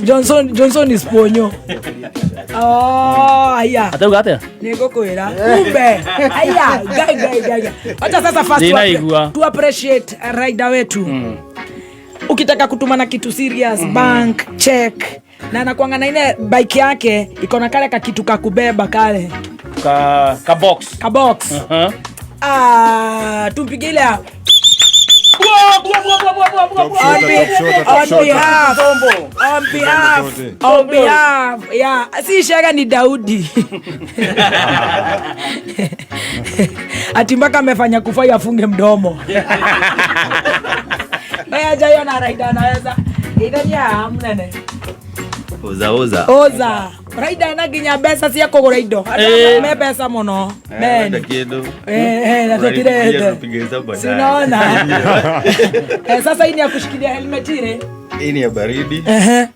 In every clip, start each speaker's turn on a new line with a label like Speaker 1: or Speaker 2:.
Speaker 1: Johnson, Johnson is ponyo. Oh, aya.
Speaker 2: Atauga atia?
Speaker 1: Nĩngũkwĩra kumbe aya ngai ngai ngai ngai. Wacha sasa first
Speaker 2: Ninaigua.
Speaker 1: Tu appreciate rider wetu. Ukitaka kutumana kitu serious, bank check, na anakuanga na ile bike yake iko na kale kakitu kakubeba kale
Speaker 2: Ka box.
Speaker 1: Ka box. Ah, tumpige ile ya
Speaker 3: Top shooter, top shooter, top
Speaker 1: on
Speaker 3: shooter.
Speaker 1: behalf on behalf on behalf, yeah, si shega ni Daudi ati mpaka amefanya kufai afunge mdomo. Hajaiona rider anaweza ithania mnene.
Speaker 4: Uza uza.
Speaker 1: Oza rider na nginya mbeca cia kũgũra indo.
Speaker 2: Eh.
Speaker 1: Me mbeca mũno.
Speaker 4: Wenda
Speaker 1: Men.
Speaker 4: kindu.
Speaker 1: Eh, eh, na
Speaker 4: Unanipigia,
Speaker 1: tutirete.
Speaker 4: tunapiga hesabu baadaye.
Speaker 1: Si unaona? Eh, sasa hii ni ya kushikilia helmet ile.
Speaker 4: Hii ni ya baridi.
Speaker 1: Ehe.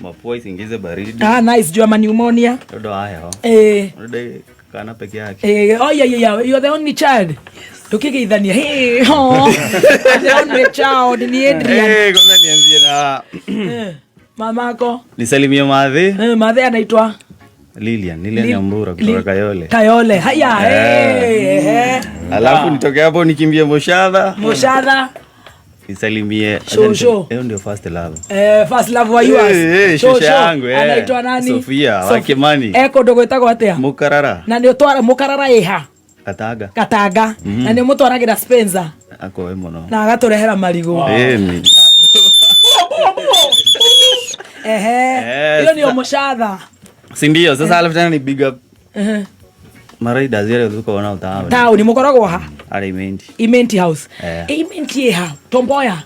Speaker 4: Mapua isiingize baridi.
Speaker 1: Ah, nice, juu ya pneumonia.
Speaker 4: Ndo haya.
Speaker 1: Eh.
Speaker 4: Ndo kana peke yake.
Speaker 1: Eh, oh yeah. You are the only child. Tukigeithania. Hey, oh. The only child ni Adrian.
Speaker 4: Eh, kwanza nianzie na
Speaker 1: Eh, mamako.
Speaker 4: Nisalimie madhi.
Speaker 1: Eh, madhe anaitwa
Speaker 4: Lilian, Lilian Nyambura kutoka Kayole.
Speaker 1: Kayole. Haya,
Speaker 4: Eh.
Speaker 1: eh, eh.
Speaker 4: Alafu nitoke hapo nikimbie Moshadha.
Speaker 1: Moshadha.
Speaker 4: Nisalimie.
Speaker 1: Shosho.
Speaker 4: Hiyo ndio first love.
Speaker 1: Eh, first love wa yours.
Speaker 4: Eh, eh, shosho yangu, eh.
Speaker 1: Anaitwa nani?
Speaker 4: Sofia, wa Kimani.
Speaker 1: Eh, kũndũ gwĩtagwo atĩa?
Speaker 4: Mukarara.
Speaker 1: Na nĩ ũtwara Mukarara ĩha?
Speaker 4: Kataga.
Speaker 1: Katanga. Na nĩ ũmũtwaragĩra Spencer.
Speaker 4: Akoe muno.
Speaker 1: Na agatũrehera marigũ.
Speaker 4: Eh, ni.
Speaker 1: Ehe.
Speaker 4: Eh,
Speaker 1: Hiyo ndio Moshadha.
Speaker 4: Si ndio? Sasa alafu tena ni big up
Speaker 1: Ehe.
Speaker 4: maraida zile tuko nao town.
Speaker 1: Taũni mũkoragwo ha?
Speaker 4: Ara Imenti.
Speaker 1: Imenti House.
Speaker 4: Eh.
Speaker 1: Eh, Imenti ĩha? Tomboya.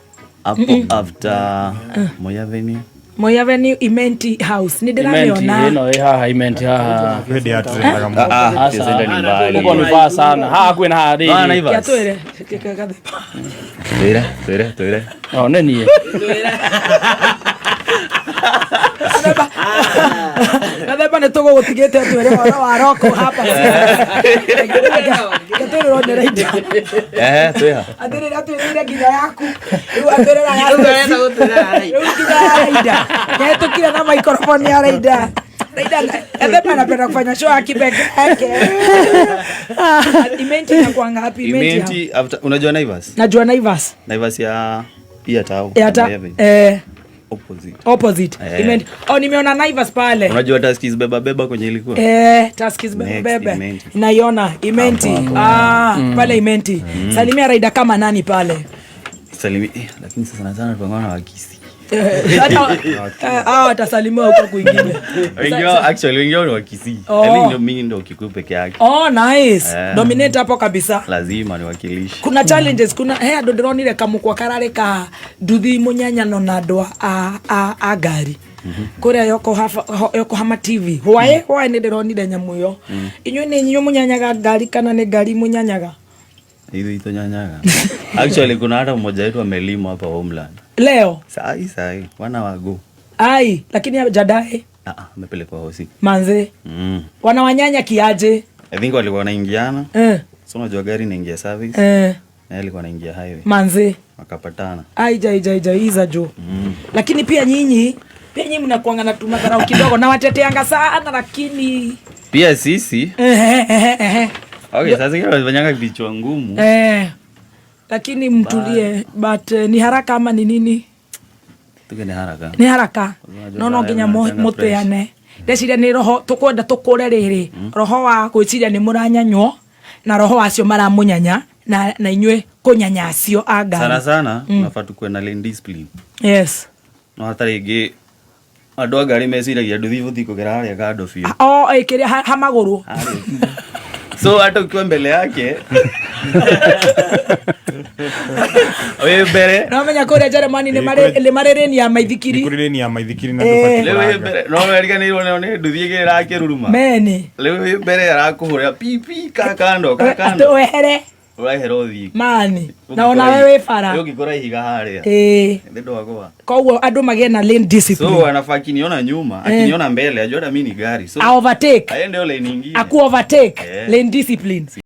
Speaker 4: Hapo after Moi Avenue.
Speaker 1: Moi Avenue, Imenti House. Nĩ
Speaker 2: Imenti
Speaker 1: ndĩramĩona.
Speaker 2: ĩno ĩ haha, Imenti haha.
Speaker 3: Hĩndĩ ya tũrendaga mũno.
Speaker 4: Ah, ah,
Speaker 2: Aca.
Speaker 4: ni mbali.
Speaker 2: Huko ni faa sana. Haha kwĩna haha
Speaker 4: Ah,
Speaker 2: rĩrĩ.
Speaker 4: Naivas.
Speaker 1: Kĩatwĩre. Gathemba.
Speaker 4: Twĩre, twĩre, twĩre.
Speaker 2: Oh, nĩ niĩ.
Speaker 1: Gathemba. Gathemba nĩ tũgũgũtigĩte twĩre ũhoro wa roko hapa. Gatwĩre nĩ raida.
Speaker 4: Eh, twĩha.
Speaker 1: Atĩrĩrĩ atwĩrĩire nginya yaku. Rĩu atwĩrĩra ya Rĩu nginya ya raida. Nĩhetũkire na microphone ya raida. Raida Gathemba anapenda kufanya show akipeke yake. Imenti inakuanga hapi Imenti.
Speaker 4: Imenti after, unajua Naivas?
Speaker 1: Najua Naivas.
Speaker 4: Naivas ya pia tao.
Speaker 1: Ya ta,
Speaker 4: Moi Avenue.
Speaker 1: eh,
Speaker 4: Opposite.
Speaker 1: Opposite.
Speaker 4: Eh.
Speaker 1: Imenti. Oh, nimeona Naivas pale.
Speaker 4: Unajua Tuskys beba beba kwenye ilikuwa?
Speaker 1: Eh, Tuskys bebe
Speaker 4: Next,
Speaker 1: bebe.
Speaker 4: Imenti.
Speaker 1: Naiona Imenti. Ah, pale Imenti. Salimia Raida kama nani pale?
Speaker 4: Salimi, eh, lakini sasa sana sana tunaona Wakisi.
Speaker 1: Eh, hata hao watasalimiwa huko kwingine.
Speaker 4: Wengi wao actually, wengi wao ni Wakisi.
Speaker 1: Oh.
Speaker 4: I think ndio mimi ndio Kikuyu peke yake.
Speaker 1: Oh, nice.
Speaker 4: Eh.
Speaker 1: Dominate hapo kabisa.
Speaker 4: Lazima niwakilishe.
Speaker 1: Kuna challenges, kuna he andũ ndĩronire kamũkwa kararĩ ka nduthi mũnyanyano na andũ a ngari kũrĩa Yokohama TV hwaĩ hwaĩ nĩ ndĩronire nyamũ ĩyo. Inyuĩ nĩ inyuĩ mũnyanyaga ngari kana nĩ ngari mũnyanyaga?
Speaker 4: Hizi itonyanyaga. Actually kuna hata mmoja wetu amelimwa hapa Homeland.
Speaker 1: Leo?
Speaker 4: Sahi sahi, wana wago.
Speaker 1: Ai, lakini jadae?
Speaker 4: Ah ah, amepelekwa hosi.
Speaker 1: Manze. Wanawanyanya kiaje?
Speaker 4: I think walikuwa wanaingiana. So unajua gari inaingia service. Na yeye alikuwa anaingia highway.
Speaker 1: Manze.
Speaker 4: Wakapatana.
Speaker 1: Ai, jai jai jai iza jo. Lakini pia nyinyi mnakuanga na tumadharau kidogo na wateteanga sana lakini
Speaker 4: Pia sisi
Speaker 1: Ehe, ehe, ehe.
Speaker 4: Okay, sasa kile wanafanyanga vichwa ngumu.
Speaker 1: Eh, lakini mtulie, but ni haraka ama ni nini?
Speaker 4: Tuge ni haraka.
Speaker 1: Nĩ haraka.
Speaker 4: Unajua
Speaker 1: No no nginya
Speaker 4: mnachanga.
Speaker 1: mũtĩane. Ndeciria nĩ roho tũkwenda tũkũre rĩrĩ roho wa gwĩciria nĩ mũranyanywo na roho wacio maramũnyanya na inyuĩ kũnyanya acio a ngari.
Speaker 4: Sana sana unafaa tukuwe na lane discipline.
Speaker 1: Yes.
Speaker 4: No hata rĩngĩ andũ a ngari meciragia nduthi bũthi kũgera harĩa kando biũ.
Speaker 1: O ĩkĩrĩa ha magũrũ.
Speaker 4: Harĩa. So hata ukiwa mbele yake wĩ mbere
Speaker 1: No menya kũrĩa Jeremani nĩ marĩ lane ya maithikiri.
Speaker 3: Nĩ kũrĩ lane ya maithikiri na
Speaker 1: Eh.
Speaker 3: ndũbatiĩ
Speaker 4: rĩu wĩ
Speaker 3: kũranga.
Speaker 4: mbere no weriganĩirwo nao nĩ nduthi ĩngĩ ĩrakĩruruma.
Speaker 1: Meni.
Speaker 4: Rĩu wĩ mbere arakũhũrĩra pipi ka kando ka
Speaker 1: Atĩ
Speaker 4: kando.
Speaker 1: wehere.
Speaker 4: Ũrahera ũthiĩ.
Speaker 1: Mani na onawe wĩ bara.
Speaker 4: Ũngĩkora ihiga harĩa.
Speaker 1: Ĩĩ.
Speaker 4: Nĩ ndwagũa.
Speaker 1: Koguo andũ magĩe na lane discipline.
Speaker 4: So anafaa akiniona nyuma, akiniona mbele, ajua hata mimi ni gari. So
Speaker 1: A overtake.
Speaker 4: aende lane nyingine.
Speaker 1: Aku overtake.
Speaker 4: Eh.
Speaker 1: Lane discipline.